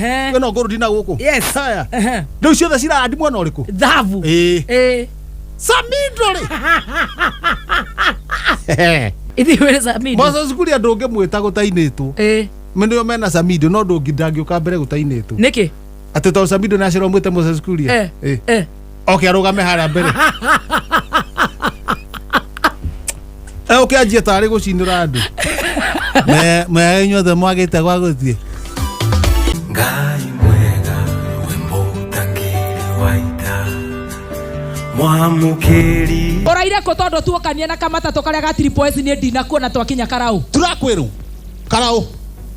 Ehe. Ĩno ngũrũ na gũkũ. Yes. Haya. Ehe. Rĩu ciothe cirarandi mwena ũrĩkũ? Thabu. Ĩĩ. Ĩĩ. Samido rĩ. Ithuĩ wĩrĩ Samido. Moses Kuria ndũngĩmwĩta gũtainĩtwo. Ĩĩ. Nĩo mena Samido no ndũngĩ ndangĩũka mbere gũtainĩtwo. Nĩkĩ? Atĩ tondũ Samido nĩ acerwo mwĩte Moses Kuria. Eh. Ĩĩ. Eh. Oke arũgame harĩa mbere. Eh, oke anjie tarĩ gũcinĩra andũ. Me me inyuothe mwagĩte gwa gũthiĩ. Ngai mwega we mũtangĩri wa ita mwamũkĩri Ũraire kũ tondũ tuokania na kamatatũ karĩa ga Triple S niĩ ndinakuona twakinya Karau. Turakwĩrwo. Karau.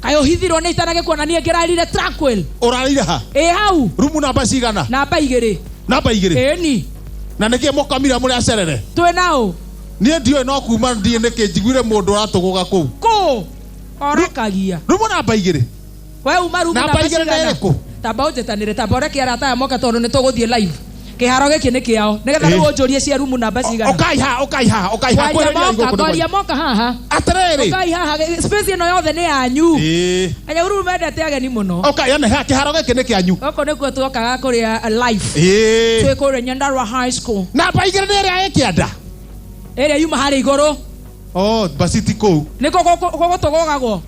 Kaĩ ũhithirwo nĩ itanagĩkuona niĩ ngĩrarire Tranquil. Ũrarĩire ha? Ĩ hau. Rumu namba cigana? Namba igĩrĩ. Namba igĩrĩ. Ĩni. Na nĩkĩ mũkamira mũrĩ acerere? Twĩ nao. Niĩ ndiũĩ no kuma ndiĩ nĩkĩ njiguire mũndũ ũratũgũga kũu. Kũ? Orakagia. Rumu namba igĩrĩ. We uma rumu Namba igĩrĩ nĩ cigana? ĩrĩkũ? Tamba ũnjĩtanĩre tamba ũreke arata aya moke tondũ nĩ tũgũthiĩ live. Kĩharo gĩkĩ nĩ kĩao. Nĩgetha Ĩ. rĩu ũnjũrie cia rumu namba cigana. Ũkai haha, ũkai haha, ũkai haha. Ngwaria Kwĩrĩria moka, igũkũ nĩ ngwaria kwanyu. moka haha. Atĩrĩrĩ. Ũkai haha, space ĩno yothe nĩ yanyu. Ĩĩ. Anyaururu mendete ageni mũno. Ũkai one haha kĩharo gĩkĩ nĩ kĩanyu. Gũkũ nĩkuo tuokaga kũrĩa live. Ĩĩ. Twĩ kũrĩa Nyandarua High School. Namba igĩrĩ nĩ ĩrĩa ĩ kĩanda. Ĩrĩa yuma harĩa igũrũ. Oh, basi ti kũu. Nĩkuo gũtũgũgagwo.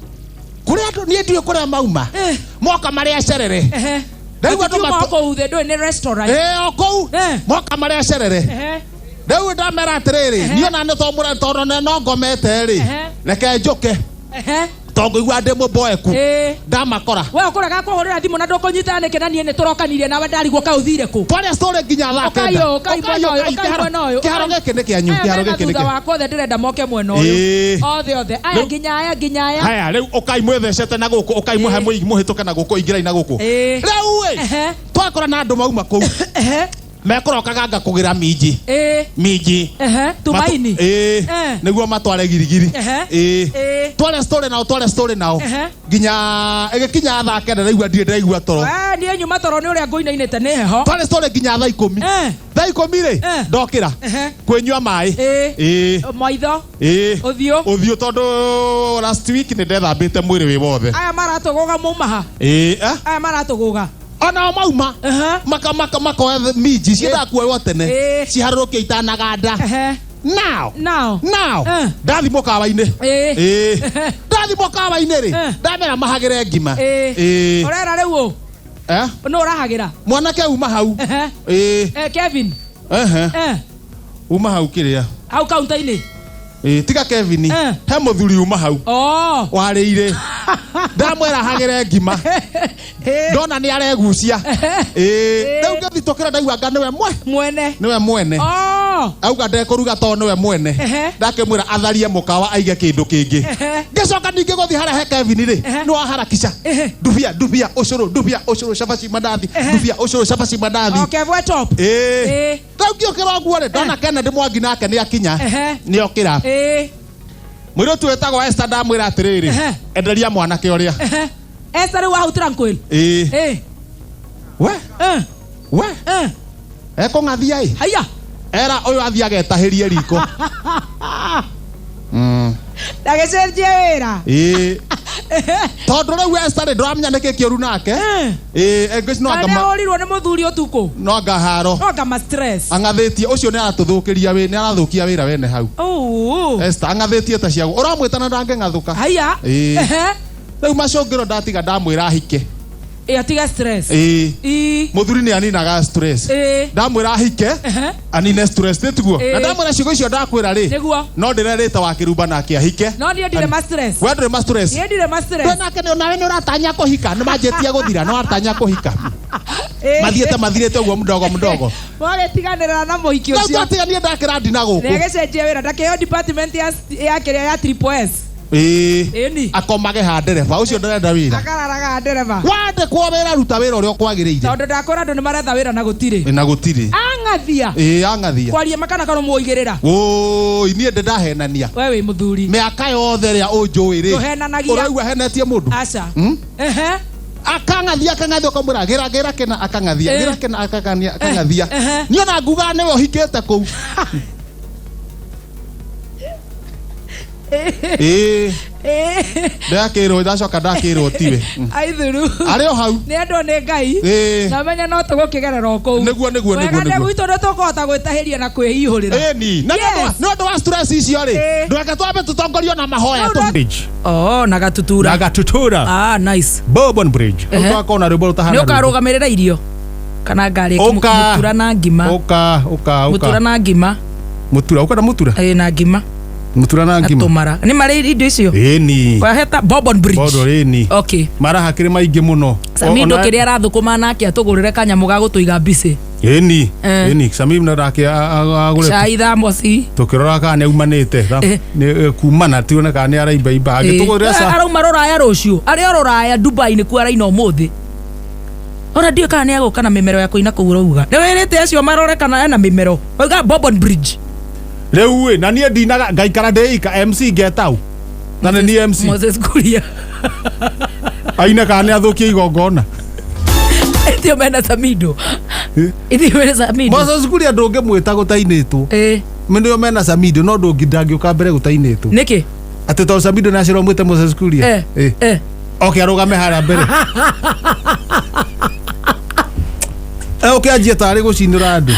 Kũrĩa andũ niĩ ndiũĩ kũrĩa mauma. Eh. Moka marĩ acerere. Ehe. Rĩu andũ Tũtiuma matũ- kũu thĩ ndũĩ nĩ restaurant. Ĩĩ o kũu. Eh. Moka marĩ acerere. Ehe. Rĩu ndamera atĩrĩrĩ, Ehe. niĩ ona nĩ tondũ tondũ nĩ no ngomete rĩ. Ehe. Reke njũke. Ehe. Tondũ ngũigua ndĩ mũboeku. Ĩĩ. Ndamakora. We ũkũrega kũhũrĩra thimũ na ndũkũnyitana nĩkĩ na niĩ nĩ tũrokanirie nawe ndarigwo kaĩ ũthire kũ. Twarĩa story nginya thaa Ũkai kenda. ũyũ, ũkai Ũkai, mwena ũyũ, ũkai, ũkai kĩharo- mwena ũyũ. Kĩharo gĩkĩ nĩ kĩanyu, Aya kĩharo mena gĩkĩ nĩ thutha kĩanyu. wakwa othe ndĩrenda moke mwena ũyũ. Ĩĩ. Othe othe. Aya Rĩu- nginya aya nginya aya. Haya, rĩu ũkai mwĩthecete na gũkũ, ũkai mũhe mũhĩtũke na gũkũ, ingĩrai na gũkũ. Ĩĩ. Rĩu ĩ, Ehe. twakora na andũ mauma kũu. Ehe. Mekũrokaga ngakũgĩra minji. Ĩĩ. Minji. Ehe. Tumaini. Ĩĩ. Eh. Nĩguo matware girigiri. Ehe. Ĩĩ. Ĩĩ. Tware story nao, tware story nao. Ehe. Nginya ĩgĩkinya thaa kenda ndaigua ndirĩ ndaigua toro. We niĩ nyuma toro nĩ ũrĩa ngũinainĩte nĩ heho. Tware story nginya thaa ikũmi. Eh. Thaa ikũmi rĩ, Eh. ndokĩra. Ehe. Kwĩnyua maĩ. Ĩĩ. Ĩĩ. Maitho. Ĩĩ. Ũthiũ. Ũthiũ tondũ last week nĩ ndethambĩte mwĩrĩ wĩ wothe. Aya maratũgũga mauma ha? Ĩĩ. eh? Aya maratũgũga. Onao mauma. Ehe. Maka maka makoya minji ciendaga kuoywo tene. Ĩĩ. Ciharũrũkio itanaganda. Ehe. Now. Now. Now. Eh. Ndathi mũkawa-inĩ. Ĩĩ. Ĩĩ. Ndathi mũkawa-inĩ rĩ, Eh. ndamera mahagĩre ngima. Ĩĩ. Ĩĩ. Ũrera rĩu ũ? Eh? Nũ ũrahagĩra? Mwanake uma hau. Ehe. Ĩĩ. Eh, Kevin. Ehe. Eh. Uma hau kĩrĩa. Hau kaunta-inĩ. Ĩĩ, tiga Kevin. Eh. He mũthuri uma hau. Oh. Warĩire. Ndamwĩra hagĩre ngima. Ndona nĩ aregucia. Ĩĩ. Rĩu ngĩthitũkĩra ndaigua anga nĩwe mwe. Mwene. Nĩwe mwene. Oh. Auga ndekũruga tondũ nĩwe mwene. Ehe. Ndakĩmwĩra atharie mũkawa aige kĩndũ kĩngĩ. Ehe. Ngĩcoka ningĩ gũthiĩ harĩa he Kevin rĩ, Ehe. nĩ waharakisha. Ehe. Ndubia, ndubia, ũcũrũ, ndubia, ũcũrũ, cabaci mandathi, ndubia, ũcũrũ, cabaci mandathi. Okay, vwe top. Ĩĩ. Ĩĩ. Rĩu ngĩũkĩra ũguo rĩ, ndona Kennedy Mwangi nake nĩ akinya. Ehe. Nĩ okĩra. Ĩĩ. Mũirĩtu wĩtagwo Esther ndamwĩra atĩrĩrĩ, Ehe. enderia mwanake ũrĩa. Ehe. Esther rĩu hau Tranquil. Ĩĩ. Ĩĩ. We, Eh. we, Eh. ekũng'athia ĩ. Haya. Era ũyũ athiĩ agetahĩrie riko. Ndagĩcenjia wĩra. Ĩĩ. Tondũ rĩu Esther rĩ, ndũramenya nĩkĩ kĩũru nake. Eh. Ĩĩ, engĩ no anga Kana ma- ahũrirwo nĩ mũthuri ũtukũ. no anga haro. No anga ma stress. Ang'athĩtie ũcio nĩ aratũthũkĩria wĩ nĩ arathũkia wĩra wene hau. Oh. Esther ang'athĩtie ta ciago. Ũramwĩta na ndangĩng'athũka. Haya. Ĩĩ. Ehe. Rĩu macũngĩro ndatiga ndamwĩra ahike. Ĩ atiga stress. Ĩĩ. Ĩ. Mũthuri nĩ aninaga stress. Ĩĩ. Ndamwĩra ahike Ehe. anine stress nĩ tiguo. Ĩĩ. Na ndamwĩra ciugo icio ndakwĩra rĩ. Nĩguo. No ndĩrerĩte wa kĩrumba nake ahike. No niĩ ndirĩ ma stress. We ndũrĩ ma stress. Niĩ ndirĩ ma stress. We nake nĩ nawe nĩ ũratanya kũhika nĩ manjĩtie gũthira nĩ ũratanya kũhika. Ĩĩ. Mathiĩte mathirĩte ũguo mdogo mdogo. Mwagĩtiganĩra na mũhiki Rĩu ũcio. twatiganie ndakĩra ndina gũkũ. Nĩagĩcenjia wĩra ndakĩheo department ya ya kĩrĩa ya Triple S. Ĩĩ. Ĩni. Akomage ha ndereba ũcio ndarenda wĩra. Akararaga ndereba. Wandĩkwo wĩra ruta wĩra ũrĩa ũkwagĩrĩire. Tondũ ndakũra andũ nĩ maretha wĩra na gũtirĩ. Na gũtirĩ. Ang'athia. Ĩĩ ang'athia. Kwaria makana kana mũigĩrĩra. Wũi niĩ ndĩ ndahenania. We wĩ mũthuri. Mĩaka yothe ĩrĩa ũnjũĩ rĩ. Ndũhenanagia. Ũraigua henetie mũndũ. Aca. Hmm? Ehe. Akang'athia akang'athia ũkamwĩra gĩra gĩra kĩna akang'athia Eh. gĩra kĩna akang'athia akang'athia. Ehe. Niĩ ona ngugaga nĩwe ũhikĩte kũu. Ĩĩ, ndakĩrwo, ndacoka ndakĩrwo tiwe. Aithuru. Arĩ o hau. Nĩ andũ nĩ Ngai. Ĩĩ. Na menya no tũgũkĩgerera o kũu. Nĩguo, Wega nĩ nĩguo. gwitũ nĩ tũkũhota gwĩtahĩria na kwĩihũrĩra. Ĩni na Yes. nĩ ũndũ wa stress icio rĩ, Ĩĩ. ndweke twambe tũtongorio na mahoya. Rĩu Oh, na Gatutura. Na Gatutura. Ah, nice. Bourbon Bridge. Ehe. Twakorwo na rwĩmbo rũtahana. Nĩ ũkarũgamĩrĩra irio kana ngarĩ? Ũka. Mũtura na ngima. Ũka, ũka, Mũtura ũka. na ngima. Mũtura, ũkwenda mũtura? Ĩ, na ngima. Mũtura na Na ngima. tũmara. Nĩ marĩ indo icio? Ĩni. Waheta Bourbon Bridge. Bodo ĩni. Okay. Mara hakĩrĩ maingĩ mũno. Samido kĩrĩa arathũkũma nake atũgũrĩre kanyamũ ga gũtũiga mbicĩ. Ĩni. Eh. Ĩni, Samim na nake agũre. Cai thamoci. Tũkĩrora kana nĩ aumanĩte. Eh. Nĩ kumana tione kana nĩ araimbaimba. Agĩtũgũrĩra Eh, ca. Arauma rũraya rũciũ. Arĩ o rũraya Dubai nĩkuo araina ũmũthĩ. Ona ndiũĩ kana nĩ egũka na mĩmero ya kũina kũu ũrauga. Nĩ wĩrĩte acio marore kana ena mĩmero. Wauga Bourbon Bridge. Rĩu ĩ, na niĩ ndinaga ngaikara ndĩika MC ngetau. Na nĩ niĩ MC. Moses Kuria. Aine kana nĩ athũkie igongona. Ithio mena Samido. Eh? Ithio mena Samido. Moses Kuria ndũngĩmwĩta gũtainĩtwo. Eh, Nĩo mena Samido no ndũngĩka mbere gũtainĩtwo. nĩkĩ? Atĩ tondũ Samido nĩ acerwo mwĩte Moses Kuria. Eh, Eh. eh. Oke arũgame harĩa mbere. Oke anjie tarĩ gũcinĩra andũ.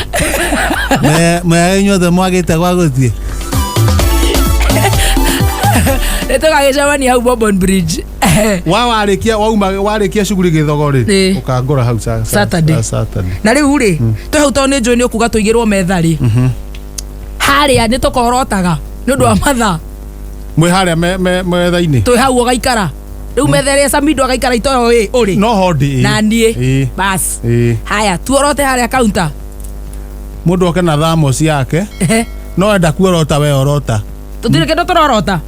Me inyuothe mwagĩte gwa gũthiĩ. Nĩ tũgagĩcemania hau Bourbon Bridge. Wa warĩkia wauma warĩkia shughuli gĩthogo rĩ, Ĩ. ũkangora hau Saturday. Saturday. Na rĩu rĩ, twĩ hau tondũ nĩ njũĩ nĩ ũkuga tũigĩrwo metha rĩ. Harĩa nĩ tũkorotaga nĩ ũndũ wa mathaa. Mwĩ harĩa metha-inĩ. Twĩ hau ũgaikara. Rĩu metha ĩrĩa Samido agaikara itoyo ĩ ũrĩ. No ho ndĩ. Na niĩ. Ĩ. Bas. Ĩ. Haya, tuorote harĩa counter. Mũndũ oke na thamos yake. Ehe. No enda kuorota we orota. Tũtirĩ kĩndũ tũrorota.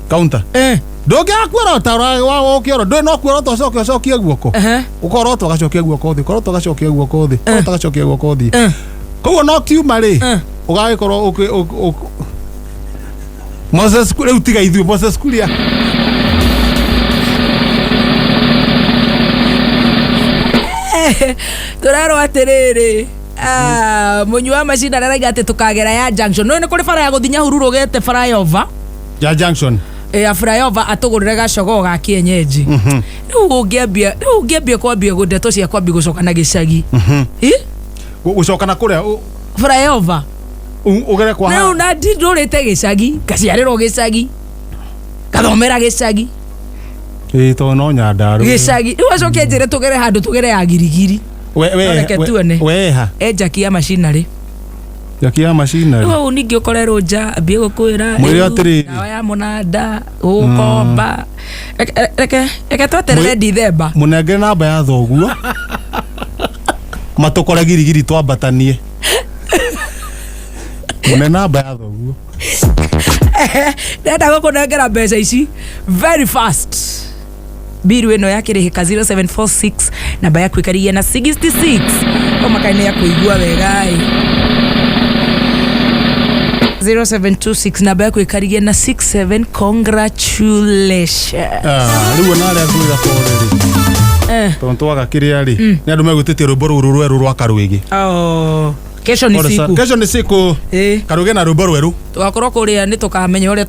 Counter. Eh. Ndũngĩaga kuorota ũkĩoro ndũĩ no kuorota ũcoke ũcokie guoko. Ehe. Ũkorota ũgacokia guoko thĩ, ũkorota ũgacokia guoko thĩ, ũkorota ũgacokia guoko thĩ. Eh. Koguo no kiuma rĩ, Eh. ũgagĩkorwo ũkĩ Moses rĩu tiga ithuĩ Moses Kuria. Tũrerwo atĩrĩrĩ, mũnyui wa macini araraiga atĩ tũkagera ya junction. No nĩ kũrĩ bara ya gũthiĩ Nyahururu ũgete flyover. Ya junction. Ya flyover atũgũrĩre gacogoo ga kienyeji. Rĩu ũngĩambia rĩu ũngĩambia kwambia ndeto cia kwambia gũcoka na gĩcagi. Ĩ? Gũcoka na kũrĩa Flyover. ũgere kwa Rĩu na ndũrĩte gĩcagi, ngaciarĩrwo gĩcagi, ngathomera gĩcagi. Ĩ tondũ no Nyandarũa. Gĩcagi. Rĩu acoke njĩre tũgere handũ tũgere ya girigiri. We Reke tuone. we ha. E Jackie ya machinery. Jackie ya machinery. Rĩu hau ningĩ ũkorerwo nja ambie gũkwĩra Mwĩre rĩu atĩrĩrĩ. ndawa ya mũnanda gũkomba. Reke tweterere Dithemba. Mũnengere namba ya thoguo. Matũkore girigiri twambatanie. Mũne namba ya thoguo. Ndenda gũkũnengera mbeca ici very fast. Biru ĩno yakĩrĩhĩka 0746 namba yaku ĩkarigia na 66 omakaine ya kũigua wega ĩ 0726 namba yaku ĩkarigia na 67. Congratulations. Rĩu ona arĩa ngwĩra pore rĩ. Eh. Tondũ twaga kĩrĩa rĩ, nĩ andũ megwĩtĩtie rwĩmbo rũrũ rwerũ rwa Karũĩgĩ. Oh, kesho ni siku. Kesho ni siku. Eh. Karũĩgĩ na rwĩmbo rwerũ. Tũgakorwo kũrĩa nĩ tũkamenya ũrĩa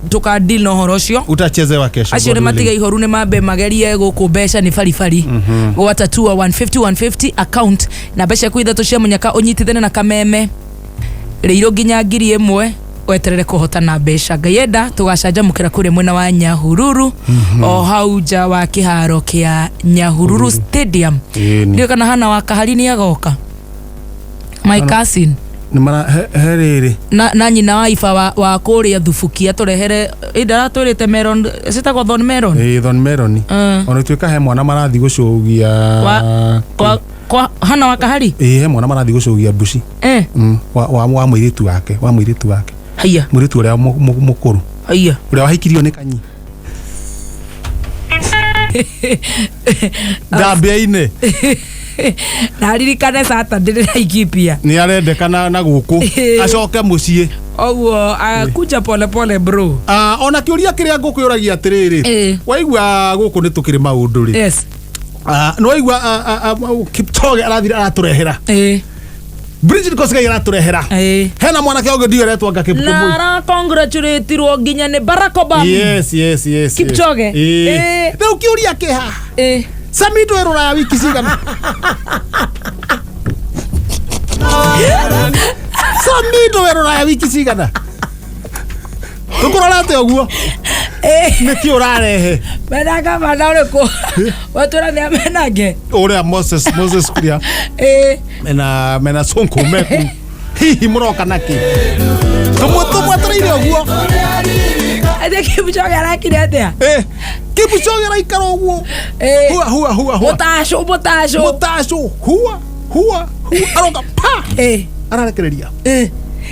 tũka deal na ũhoro ũcio. Utachezewa kesho. Acio nĩ God matiga willing. ihoru nĩ mambe magerie gũkũ mbeca nĩ baribari gwatatua 150 150 account namba ciaku ithatũ cia mũnyaka ũnyitithane na kameme rĩirũ nginya 1000 weterere kũhotana mbeca. Ngai enda tũgacanjamũkĩra kũrĩa mwena wa Nyahururu o hau nja wa kĩharo kĩa Nyahururu Stadium. Ĩni. Ndiũĩ kana hana wa Kahari nĩ agoka, my cousin. Nĩ mara he rĩrĩ. Na nyina wa Iba wa kũrĩa Thubukia tũrehere ĩndaratwĩrĩte melon citagwo thorn melon. Ĩ Thorn Melon. Ona tuĩka he mwana marathiĩ gũcũgia. Kwa hana wa Kahari. Ĩ he mwana marathiĩ gũcũgia mbuci. Eh. Wa mũirĩtu wake, wa mũirĩtu wake. Haiya. Mũirĩtu ũrĩa mũkũrũ. Haiya. Ũrĩa wahikirio nĩ Kanyi. Ndambia-inĩ. Na ririkane Saturday ndĩraikipia. Nĩ arendekana na gũkũ acoke mũciĩ. Oguo kuja pole pole bro. Ona kĩũria kĩrĩa ngũkũragia atĩrĩrĩ, waigua gũkũ nĩ tũkĩrĩ maũndũ rĩ. Yes. Nĩ waigua Kipchoge arathire aratũrehera. Bridget Kosgei aratũrehera. Ĩĩ. Hena mwanake ũngĩ ndiũ aretwo anga Na Kipkemoi. aracongratulatirwo nginya nĩ Barack Obama. Yes, yes, yes. Kipchoge. Yes. Ĩĩ. Ĩĩ. Rĩu kĩũria kĩ haha. Ĩĩ. Samido e rũraya wiki cigana? Samido e rũraya wiki cigana? Tũkũrorete ũguo. Ĩĩ. Nĩkĩ ũrarehe? Mena gavana ũrĩkũ? Wetwĩra nĩ amenange. Ũrĩa Moses Kuria Ĩĩ. mena Sonko meku. Hihi mũroka nakĩ? Tũmwetereire ũguo. Atĩ Kipchoge arekire atĩa? Eh, Kipchoge araikara ũguo. Ĩĩ. Hua hua hua hua. Mũtacũ mũtacũ. Mũtacũ hua hua hua aroka pa. Ĩĩ. Ararekereria. Ĩĩ.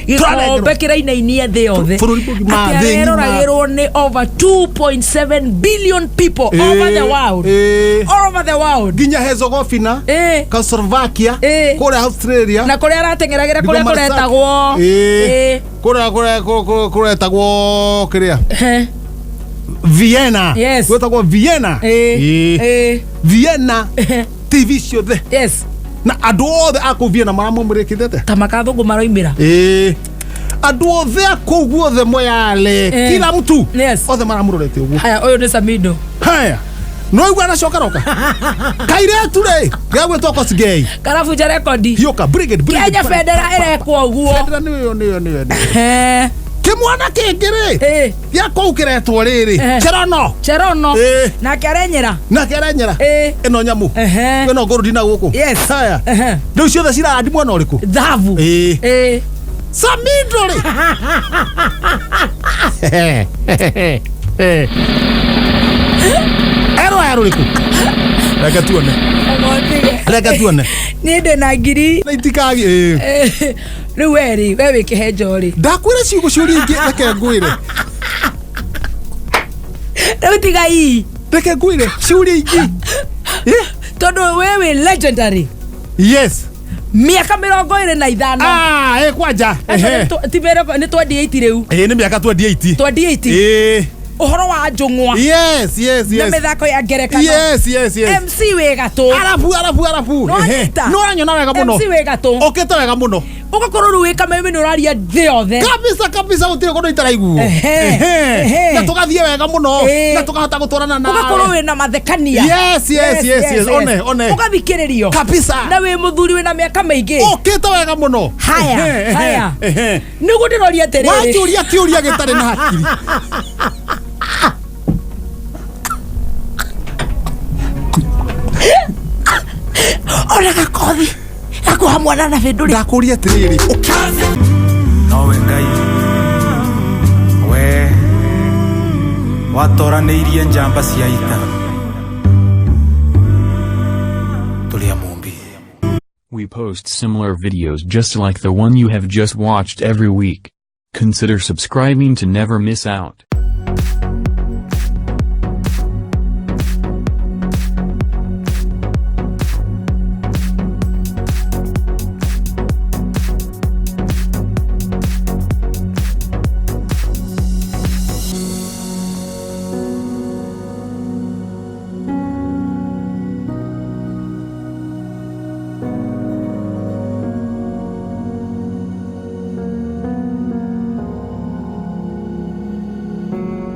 Gĩkombe kĩrainainia thĩ yothe. Bũrũri mũgima, Atĩ thĩ ng'ima. areroragĩrwo nĩ over 2.7 billion people over the world. Ĩĩ. All over the world. Nginya Herzegovina, Ĩĩ. Slovakia, Ĩĩ. kũrĩa Australia. Na kũrĩa arateng'eragĩra kũrĩa Nĩguo Marsak- kũretagwo. Ĩĩ. Ĩĩ. Kũrĩa kũrĩa kũretagwo kĩrĩa Ehe. Vienna. Yes. Gwĩtagwo Vienna. Ĩĩ. Ĩĩ. Ĩĩ. Vienna. TV ciothe Yes. na andũ othe a kũu Vienna maramũmũrĩkithĩte. Ta makathũngũ maroimĩra. Ĩĩ. Andũ othe a kũu guothe Moyale, Ĩĩ. kila mtu Yes. othe maramũrorete ũguo. Haya, ũyũ nĩ Samido. Haya. No igua aracoka roka. Kairetu rĩ, gagwĩtwo Kosgei. Karabunja rekondi. Hiũka, bring it, bring it. Kenya bendera ĩrekwo ũguo. Bendera nĩyo nĩyo nĩyo nĩyo. Ehe. Kĩmwana kĩngĩ rĩ, Ĩĩ. gĩa kũu kĩretwo rĩrĩ, Eh. Cherono. Cherono. Ĩĩ. Nake arenyera. Nake arenyera. Ĩĩ. Ĩno nyamũ. Ehe. Ĩno ngũrũ na gũkũ. Yes. Haya. Ehe. Rĩu ciothe cirarandi mwena ũrĩkũ? Thabu. Ĩĩ. Ĩĩ. Samido rĩ. Ero ero rĩkũ? Reke tuone. Ũgotige. Reke tuone. Niĩ ndĩ na ngiri. Na itikagi. Ĩĩ. Eh, Rĩu we rĩ, we wĩ kĩhenjo rĩ. Ndakwĩra ciugo ciũria ingĩ reke ngwĩre. Rĩu tiga ii. Reke ngwĩre ciũria ingĩ. Ĩ? Tondũ we wĩ legendary. Yes. Mĩaka 25. Ah, ĩ kwanja. Acio Ehe. ti mĩrongo- nĩ 28 rĩu. Ĩ nĩ mĩaka 28. 28. Ĩ. Ũhoro wa njũng'wa. Yes, yes, Na yes. mĩthako ya ngerekano. Yes, yes, yes. MC wĩ gatũ. Arabu, arabu, arabu. Nĩwanyita? Ehe. Nĩũranyona wega mũno. MC wĩ gatũ. Ũkĩte wega mũno. Ũgakorwo rĩu wĩ kameme nĩ ũraria thĩ yothe. Kabisa kabisa gũtirĩ kũndũ itaraiguo. Ehe. Ehe. Na tũgathiĩ wega mũno. Ĩĩ. Na tũkahota gũtwarana nawe. Ũgakorwo wĩna mathekania. Yes, yes, yes, yes. One, one. Ũgathikĩrĩrio. Kabisa. Na wĩ mũthuri wĩna mĩaka mĩingĩ. Ũkĩte wega mũno. Haya, Ehe, ehe, haya. ehe. Nĩguo ndĩroria atĩrĩrĩ. Wanjũria kĩũria gĩtarĩ na hakiri. Ona gakothi. Gakuoha mwana na bĩndũ rĩ. Ndakũria atĩrĩrĩ. Nowe Ngai we watoranĩirie njamba cia ita tũrĩ a Mũmbi. We post similar videos just like the one you have just watched every week. Consider subscribing to never miss out.